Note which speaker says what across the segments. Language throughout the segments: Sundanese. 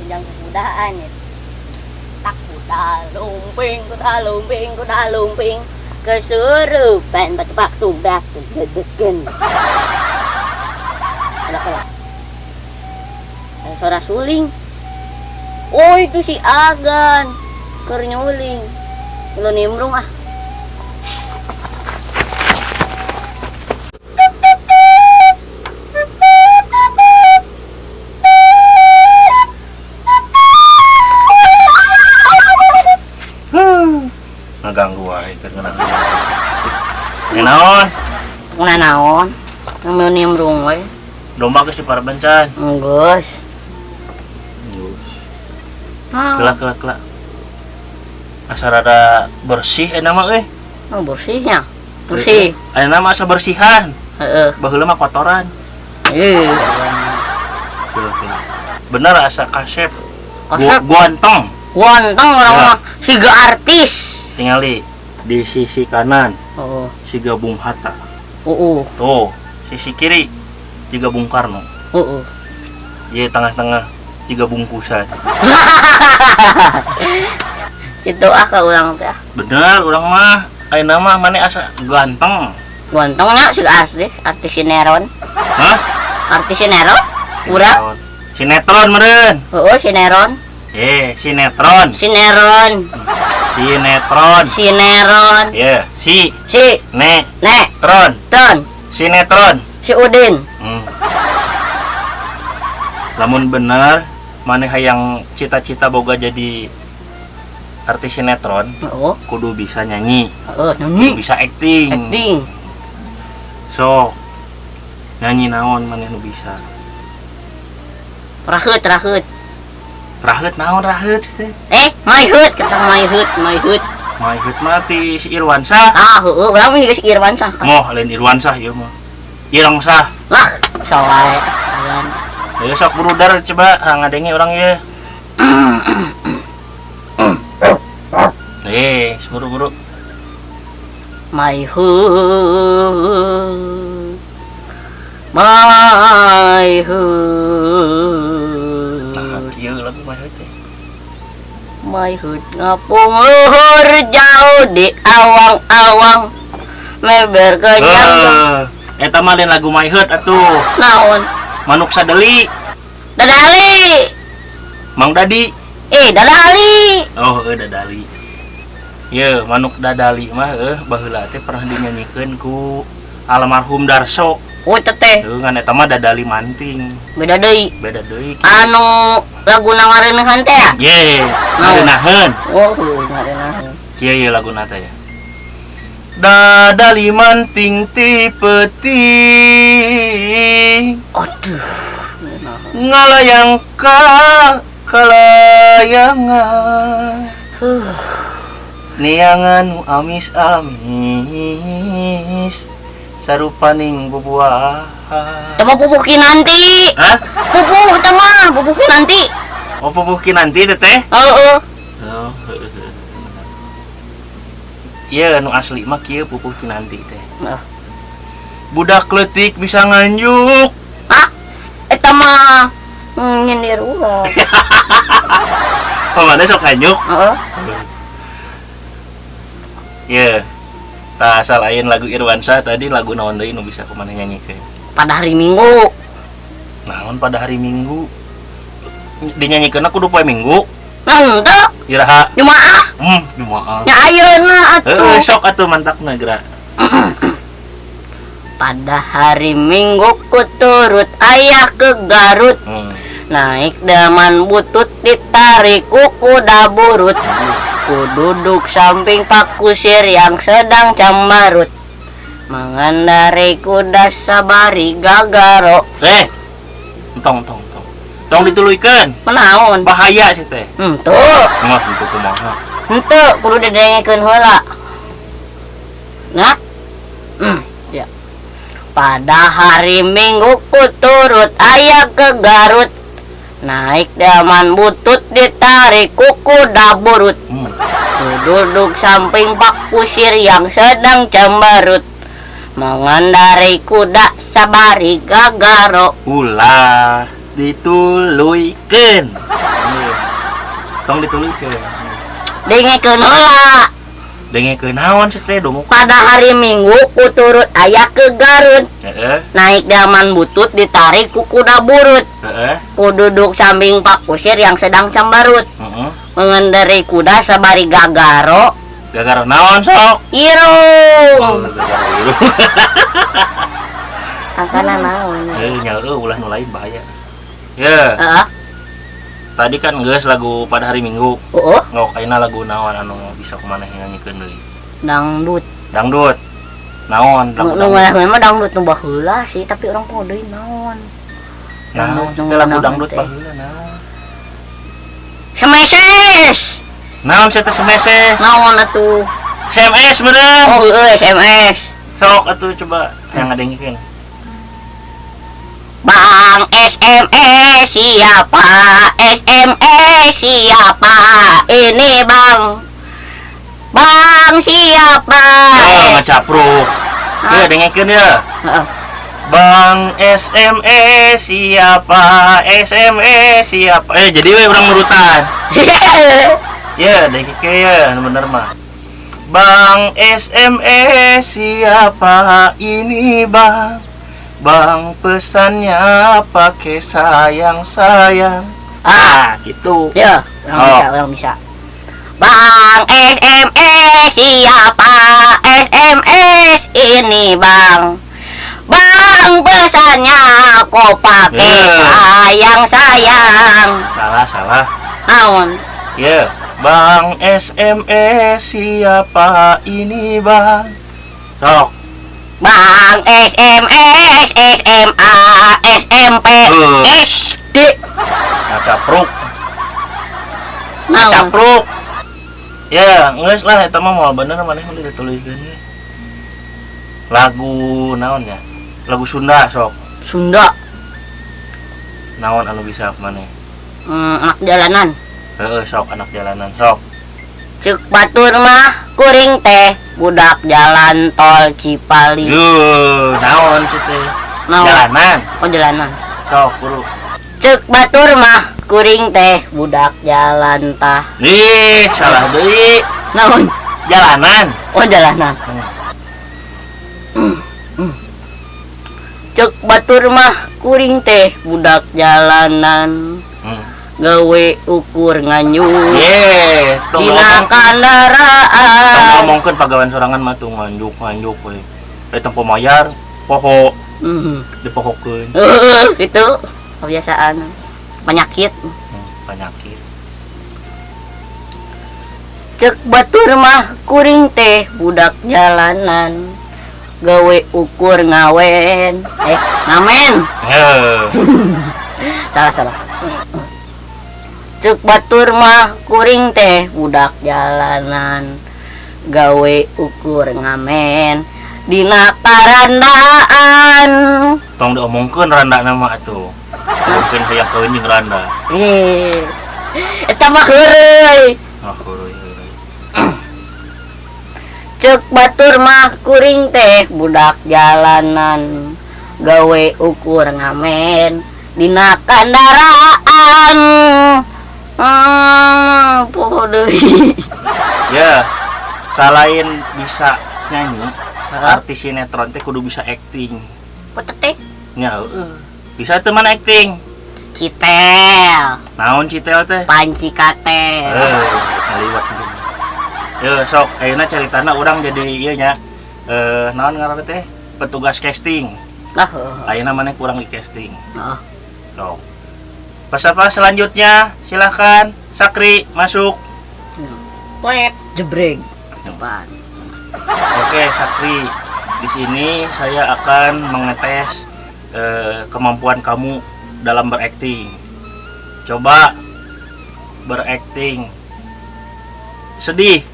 Speaker 1: Jang kudaan ya. Tak kuda lumping, kuda lumping, kuda lumping. Kesurupan batu tumbak dedeken. Ada apa? Ada suara suling. Oh, itu si Agan. Keur nyuling. Lu nimbrung ah.
Speaker 2: Ngaganggu wae keur ngeunah. Naon?
Speaker 1: Naon? Mau nimbrung we.
Speaker 2: Domba geus diparbencan.
Speaker 1: Geus.
Speaker 2: Kelak kelak kelak. Asa rada bersih enak mah euy.
Speaker 1: Oh, bersihnya. Bersih.
Speaker 2: Ayeuna mah asa bersihan.
Speaker 1: Heeh.
Speaker 2: Baheula mah kotoran.
Speaker 1: Ih.
Speaker 2: Bener asa kasep.
Speaker 1: Kasep.
Speaker 2: Ganteng.
Speaker 1: Ganteng orang mah siga artis.
Speaker 2: Tingali di sisi kanan.
Speaker 1: Oh.
Speaker 2: Siga Bung Hatta.
Speaker 1: Heeh.
Speaker 2: Tuh, sisi kiri siga Bung Karno.
Speaker 1: Heeh.
Speaker 2: Ye tengah-tengah siga bungkusan.
Speaker 1: Itu ah ka urang teh.
Speaker 2: Bener urang mah ayeuna mah maneh asa ganteng.
Speaker 1: Ganteng nya siga asli artis sinetron.
Speaker 2: Hah?
Speaker 1: Artis sinetron? Urang.
Speaker 2: Sinetron meureun.
Speaker 1: Heeh, sinetron.
Speaker 2: Sinetron.
Speaker 1: Sinetron.
Speaker 2: Sinetron.
Speaker 1: Sinetron.
Speaker 2: Ya, si.
Speaker 1: Si.
Speaker 2: Ne.
Speaker 1: Ne.
Speaker 2: Tron.
Speaker 1: Tron.
Speaker 2: Sinetron.
Speaker 1: Si Udin.
Speaker 2: Lamun bener maneh hayang cita-cita boga jadi artis sinetron,
Speaker 1: oh.
Speaker 2: Kudu bisa nyanyi.
Speaker 1: Heeh, nyanyi.
Speaker 2: Kudu bisa acting.
Speaker 1: Acting.
Speaker 2: So, nyanyi naon maneh nu bisa?
Speaker 1: Raheut, raheut.
Speaker 2: Raheut naon raheut teh?
Speaker 1: Maihut, kata maihut, maihut.
Speaker 2: Maihut mah ti si Irwansyah.
Speaker 1: Ah, heueuh, urang mah geus Irwansyah.
Speaker 2: Moh lain Irwansyah ieu mah. Irangsyah.
Speaker 1: Lah, sawae. Ayan.
Speaker 2: Ayo sok brudar coba ngadenge urang ieu. Buru-buru.
Speaker 1: Maihut. Maihut.
Speaker 2: Nah, kieu lagu Maihut teh.
Speaker 1: Maihut ngapung luhur jauh di awang-awang meber kenyang.
Speaker 2: Eta mah lain lagu Maihut atuh.
Speaker 1: Naon?
Speaker 2: Manuk Sadeli.
Speaker 1: Dadali.
Speaker 2: Mang Dadi.
Speaker 1: Dadali.
Speaker 2: Oh, Dadali. Ye, manuk Dadali mah baheula teh pernah dinyanyikeun ku almarhum Darso.
Speaker 1: Oh, teteh.
Speaker 2: Heuh, ngan eta mah Dadali manting.
Speaker 1: Beda deui.
Speaker 2: Beda deui.
Speaker 1: Anu laguna ngareuneuhan teh ya?
Speaker 2: Ye, ngareuneuhan.
Speaker 1: Oh, ngareuneuhan.
Speaker 2: Kieu ye laguna teh ya. Dadali manting ti peuting.
Speaker 1: Aduh.
Speaker 2: Ngalayang ka kalayangan. Niangan nu amis-amis sarupaning bubuahan.
Speaker 1: Tama pupuh kinanti.
Speaker 2: Hah?
Speaker 1: Pupuh tama, pupuh kinanti.
Speaker 2: Oh, pupuh kinanti teteh?
Speaker 1: Heeh.
Speaker 2: Oh, heeh. Ieu nu asli mah kieu pupuh kinanti teh.
Speaker 1: Heeh.
Speaker 2: Budak leutik bisa nganjuk.
Speaker 1: Hah? Eta mah nyindir urang.
Speaker 2: Pamane sok nganjuk?
Speaker 1: Heeh.
Speaker 2: Ye. Tah selain lagu Irwansyah tadi lagu naon deui nu bisa kumaha nyanyikeun?
Speaker 1: Pada hari Minggu.
Speaker 2: Naon pada hari Minggu? Dinyanyikeunna kudu poe Minggu.
Speaker 1: Nah, henteu.
Speaker 2: Iraha.
Speaker 1: Jumaah.
Speaker 2: Jumaah.
Speaker 1: Nya ayeuna atuh.
Speaker 2: Heuh, sok atuh mantakna geura.
Speaker 1: Pada hari Minggu ku turut ayah ke Garut. Naik delman butut ditarik ku kuda burut. Ku duduk samping Pak Kusir yang sedang cambarut. Mengendarai kuda sabari gagaro.
Speaker 2: Entong, entong, entong. Tong dituluykeun.
Speaker 1: Menaon?
Speaker 2: Bahaya sih teh.
Speaker 1: Henteu.
Speaker 2: Mah henteu kumaha.
Speaker 1: Henteu, kudu didengekeun heula. Nah. Ya. Pada hari Minggu ku turut ayah ke Garut. Naik delman butut ditarik ku kuda burut. Ku duduk samping Pak Kusir yang sedang cemberut. Mengendarai kuda sabari gagaro.
Speaker 2: Ulah dituluykeun. Tong dituluykeun.
Speaker 1: Dengekeun heula.
Speaker 2: Dengekeun naon sih teh domuk.
Speaker 1: Pada hari Minggu kuturut ayah ke Garut.
Speaker 2: Heeh.
Speaker 1: Naik delman butut ditarik ku kuda burut.
Speaker 2: Heeh.
Speaker 1: Ku duduk samping Pak Kusir yang sedang cemberut.
Speaker 2: Heeh.
Speaker 1: Mengendarai kuda sabari gagaro.
Speaker 2: Gagaro naon sok?
Speaker 1: Irung.
Speaker 2: Oh, gagaro irung.
Speaker 1: Sangkana naon.
Speaker 2: Nya eueuh ulah nu lain bahaya. Ya.
Speaker 1: Heeh.
Speaker 2: Tadi kan geus lagu pada hari Minggu.
Speaker 1: Heeh.
Speaker 2: Ngok ayeuna lagu naon anu bisa kumaneh nyanyikeun deui?
Speaker 1: Dangdut.
Speaker 2: Dangdut. Naon lagu
Speaker 1: Nu
Speaker 2: dangdut?
Speaker 1: ngeunaheun mah dangdut nu baheula sih, tapi urang poho deui naon.
Speaker 2: Naon
Speaker 1: Dangdut nu
Speaker 2: teh lagu
Speaker 1: ngeunaheun
Speaker 2: dangdut
Speaker 1: teh.
Speaker 2: baheula naon?
Speaker 1: Semeses.
Speaker 2: Naon sia teh semeses?
Speaker 1: Naon atuh?
Speaker 2: SMS meureun.
Speaker 1: Oh, heueuh SMS.
Speaker 2: Sok atuh coba yang ngadengikeun.
Speaker 1: Bang SMS siapa? SMS siapa? Ini bang. Bang siapa?
Speaker 2: Oh, ngacapruk. Ya dengekeun ya.
Speaker 1: Heeh.
Speaker 2: Bang SMS siapa? SMS siapa? Jadi we urang nurutan. Ya, dengekeun ya, nu bener mah. Bang SMS siapa ini bang? Bang pesannya pakai sayang sayang.
Speaker 1: Ah,
Speaker 2: Ah, gitu.
Speaker 1: ya, orang
Speaker 2: Oh.
Speaker 1: bisa, orang bisa. Bang SMS siapa? SMS ini bang. Bang pesannya kok pakai
Speaker 2: Eh.
Speaker 1: sayang sayang.
Speaker 2: Salah, salah.
Speaker 1: Naon?
Speaker 2: Ya, Bang SMS siapa ini bang? Sok.
Speaker 1: Bang SMS SMA SMP SD.
Speaker 2: Ngacapruk.
Speaker 1: Naon?
Speaker 2: Ngacapruk. Ya, geus lah eta mah moal bener maneh mah dituluykeun ge. Lagu naon ya? Lagu Sunda sok.
Speaker 1: Sunda.
Speaker 2: Naon anu bisa maneh?
Speaker 1: Anak jalanan.
Speaker 2: Heeh, sok anak jalanan sok.
Speaker 1: Cek batur mah kuring teh budak jalan tol Cipali.
Speaker 2: Yuh, naon sih teh?
Speaker 1: Naon?
Speaker 2: Jalanan.
Speaker 1: Oh, jalanan.
Speaker 2: Sok buru.
Speaker 1: Cek batur mah kuring teh budak jalan tah.
Speaker 2: Ih, salah deui.
Speaker 1: Naon?
Speaker 2: Jalanan.
Speaker 1: Oh, jalanan. Cek batur mah kuring teh budak jalanan. Gawe ukur nganjuk.
Speaker 2: Ye, tong
Speaker 1: Dina
Speaker 2: ngomong.
Speaker 1: kandaraan.
Speaker 2: Tong ngomongkeun pagawean sorangan mah tuh nganjuk-nganjuk we. Eta pemayar poho dipohokeun.
Speaker 1: Itu kebiasaan penyakit.
Speaker 2: Penyakit.
Speaker 1: Cek batur mah kuring teh budak jalanan. Gawe ukur ngawen. Ngamen.
Speaker 2: Heuh.
Speaker 1: Salah, salah. Cek batur mah kuring teh budak jalanan. Gawe ukur ngamen dina karandaan.
Speaker 2: Tong diomongkeun randa nama atuh. Mungkin hayang kawin jeung randa.
Speaker 1: Eta mah heureuy.
Speaker 2: Ah, heureuy, heureuy.
Speaker 1: Cek batur mah kuring teh budak jalanan. Gawe ukur ngamen dina kandaraan. Poho deui.
Speaker 2: Ya, selain bisa nyanyi, artis sinetron teh kudu bisa acting.
Speaker 1: Pote teh?
Speaker 2: Nya heueuh. Bisa teu mana acting?
Speaker 1: Citel.
Speaker 2: Naon citel teh?
Speaker 1: Panci katel.
Speaker 2: Ngaliwat gitu. Ya sok ayeuna caritana urang jadi ieu nya. Naon ngaranna teh? Petugas casting.
Speaker 1: Ah, heueuh.
Speaker 2: Ayeuna maneh kurang di casting.
Speaker 1: Heeh.
Speaker 2: Sok. Peserta selanjutnya silahkan Sakri masuk.
Speaker 1: Plet jebreng depan.
Speaker 2: Oke Sakri, di sini saya akan mengetes kemampuan kamu dalam berakting. Coba berakting sedih.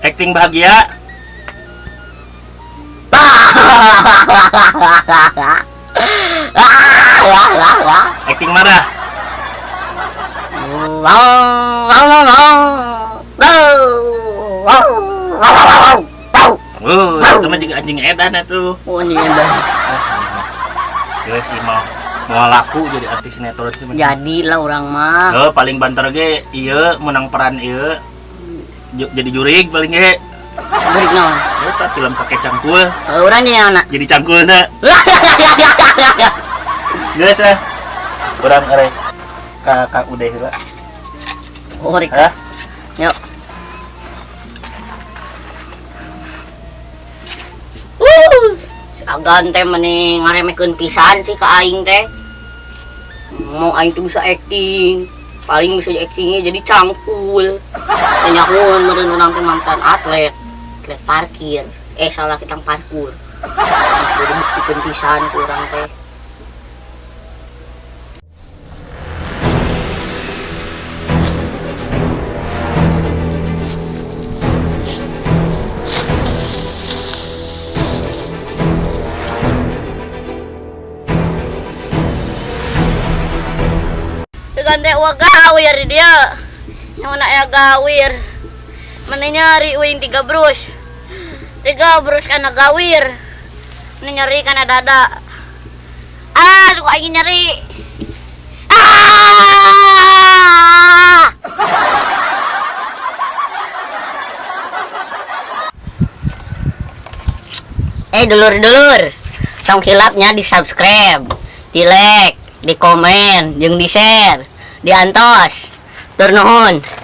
Speaker 2: Acting bahagia. Acting marah. Itu mah juga anjing edan atuh.
Speaker 1: Oh, anjing edan.
Speaker 2: Geus ieu mah mau laku jadi artis sinetron itu mah.
Speaker 1: Jadilah urang mah.
Speaker 2: Heuh, paling banter ge ieu menang peran ieu. Jadi jurig paling ge.
Speaker 1: Jurig naon?
Speaker 2: Eta film Kakek Cangkul.
Speaker 1: Oh, urang jadi naon?
Speaker 2: Jadi cangkulna. Geus ah. Urang arek ka Kang Ude heula.
Speaker 1: Oh, rek.
Speaker 2: Hah?
Speaker 1: Yuk. Si Agan teh meni ngaremehkeun pisan sih ka aing teh. Mau aing tuh bisa acting. Paling bisa actingnya jadi cangkul. Nyahoan meureun urang teh mantan atlet, atlet parkir. Eh, salah, kita parkur. Kudu buktikeun pisan ku urang teh. Dengan teh wah gawir di dia. Yang mana ya gawir. Mana nyari uing tiga brus. Tiga brus karena gawir. Mana nyeri karena dada. Ah, kok aing nyeri. Ah! Eh, dulur-dulur, tong hilapnya di subscribe, di like, di komen, jeung di share, di antos. Tur nuhun.